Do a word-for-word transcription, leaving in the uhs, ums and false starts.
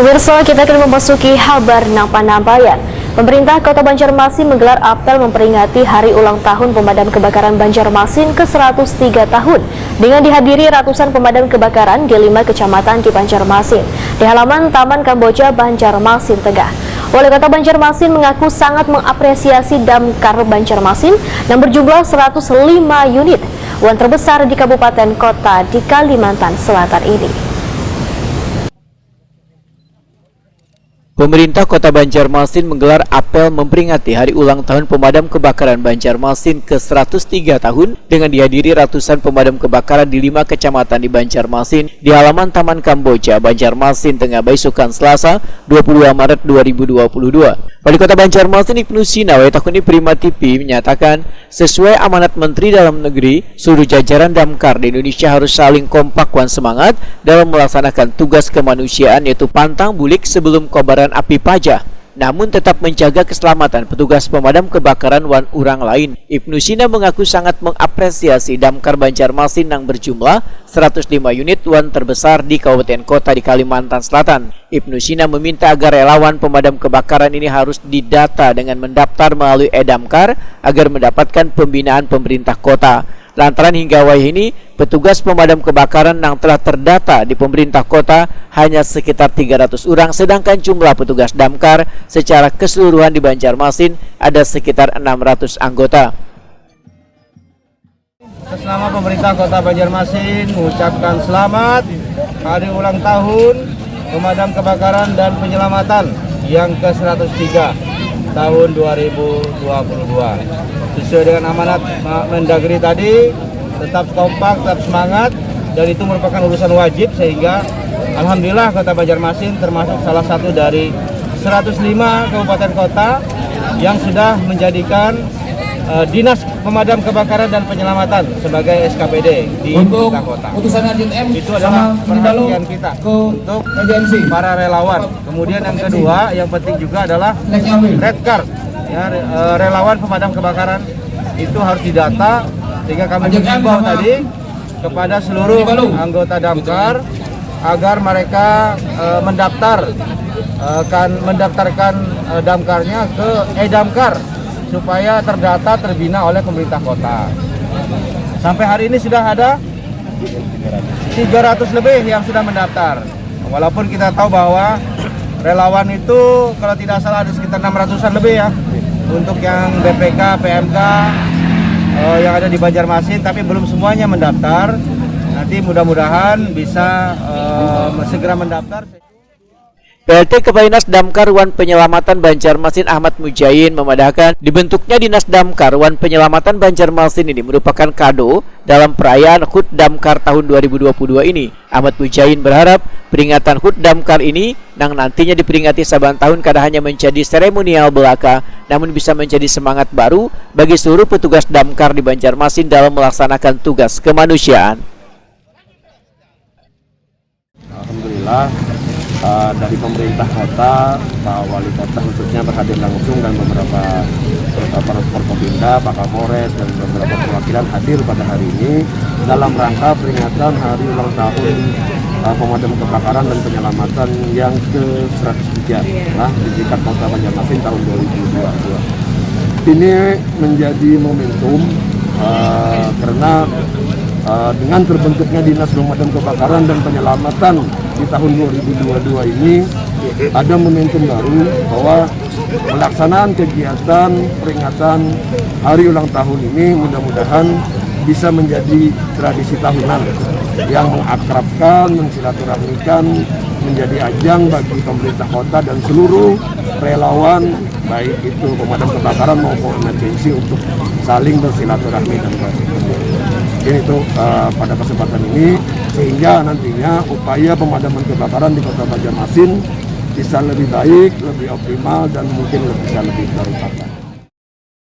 Pemirsa, kita akan memasuki habar nang panambayan. Pemerintah Kota Banjarmasin menggelar apel memperingati Hari Ulang Tahun Pemadam Kebakaran Banjarmasin ke seratus tiga tahun dengan dihadiri ratusan pemadam kebakaran di lima kecamatan di Banjarmasin, di halaman Taman Kamboja, Banjarmasin Tengah. Wali Kota Banjarmasin mengaku sangat mengapresiasi damkar Banjarmasin yang berjumlah seratus lima unit, wan terbesar di kabupaten kota di Kalimantan Selatan ini. Pemerintah Kota Banjarmasin menggelar apel memperingati Hari Ulang Tahun Pemadam Kebakaran Banjarmasin ke seratus tiga tahun dengan dihadiri ratusan pemadam kebakaran di lima kecamatan di Banjarmasin di halaman Taman Kamboja, Banjarmasin Tengah, baisukan Selasa, dua puluh dua Maret dua ribu dua puluh dua. Wali Kota Banjarmasin Ibnu Sina wayah tahun ini Prima T V menyatakan, sesuai amanat Menteri Dalam Negeri, seluruh jajaran damkar di Indonesia harus saling kompak wan semangat dalam melaksanakan tugas kemanusiaan, yaitu pantang bulik sebelum kobaran api pajah, namun tetap menjaga keselamatan petugas pemadam kebakaran wan urang lain. Ibnu Sina mengaku sangat mengapresiasi damkar Banjarmasin yang berjumlah seratus lima unit wan terbesar di kabupaten kota di Kalimantan Selatan. Ibnu Sina meminta agar relawan pemadam kebakaran ini harus didata dengan mendaftar melalui e-damkar agar mendapatkan pembinaan pemerintah kota. Lantaran hingga wayah ini, petugas pemadam kebakaran yang telah terdata di pemerintah kota hanya sekitar tiga ratus orang, sedangkan jumlah petugas damkar secara keseluruhan di Banjarmasin ada sekitar enam ratus anggota. Atas nama pemerintah Kota Banjarmasin mengucapkan selamat Hari Ulang Tahun Pemadam Kebakaran dan Penyelamatan yang ke seratus tiga tahun dua ribu dua puluh dua. Sesuai dengan amanat Ma-, Mendagri tadi, tetap kompak, tetap semangat, dan itu merupakan urusan wajib, sehingga alhamdulillah Kota Banjarmasin termasuk salah satu dari seratus lima kabupaten kota yang sudah menjadikan, eh, Dinas Pemadam Kebakaran dan Penyelamatan sebagai S K P D di Untuk pemerintah kota. Putusan Hakim M Itu adalah sama Sri Balu perhatian kita ke untuk meja M C. Para relawan. Kemudian yang kedua, yang penting juga adalah Naiknya ambil. Red Card. Ya, re-, eh, relawan pemadam kebakaran itu harus didata, sehingga kami Ajak M menghimbau sama tadi kepada seluruh Sri Balu. Anggota damkar agar mereka, eh, mendaftar, eh, kan mendaftarkan, eh, damkarnya ke e-damkar supaya terdata, terbina oleh pemerintah kota. Sampai hari ini sudah ada tiga ratus lebih yang sudah mendaftar. Walaupun kita tahu bahwa relawan itu kalau tidak salah ada sekitar enam ratusan lebih ya. Untuk yang B P K, P M K, eh, yang ada di Banjarmasin, tapi belum semuanya mendaftar. Nanti mudah-mudahan bisa, eh, segera mendaftar. P L T Kepala Dinas Damkar wan Penyelamatan Banjarmasin Ahmad Mujain memadahkan, dibentuknya Dinas Damkar wan Penyelamatan Banjarmasin ini merupakan kado dalam perayaan hud Damkar tahun dua ribu dua puluh dua ini. Ahmad Mujain berharap peringatan hud Damkar ini nang nantinya diperingati saban tahun kada hanya menjadi seremonial belaka, namun bisa menjadi semangat baru bagi seluruh petugas damkar di Banjarmasin dalam melaksanakan tugas kemanusiaan. Alhamdulillah, eh, dari pemerintah kota, Pak Wali Kota khususnya berhadir langsung dan beberapa, eh, per-, Forkopimda, Pak Kapolres, dan beberapa perwakilan hadir pada hari ini dalam rangka peringatan Hari Ulang Tahun, eh, Pemadam Kebakaran dan Penyelamatan yang ke seratus tiga lah di tingkat Kota Banjarmasin tahun dua ribu dua puluh dua. Ini menjadi momentum, eh, karena, eh, dengan terbentuknya Dinas Pemadam Kebakaran dan Penyelamatan di tahun dua ribu dua puluh dua ini ada momentum baru bahwa pelaksanaan kegiatan peringatan hari ulang tahun ini mudah-mudahan bisa menjadi tradisi tahunan yang mengakrabkan, mensilaturahmikan, menjadi ajang bagi pemerintah kota dan seluruh relawan, baik itu pemadam kebakaran maupun emergency, untuk saling bersilaturahmi dan berkumpul. Jadi itu, eh, pada kesempatan ini, sehingga nantinya upaya pemadaman kebakaran di Kota Banjarmasin bisa lebih baik, lebih optimal, dan mungkin lebih, bisa lebih terutama.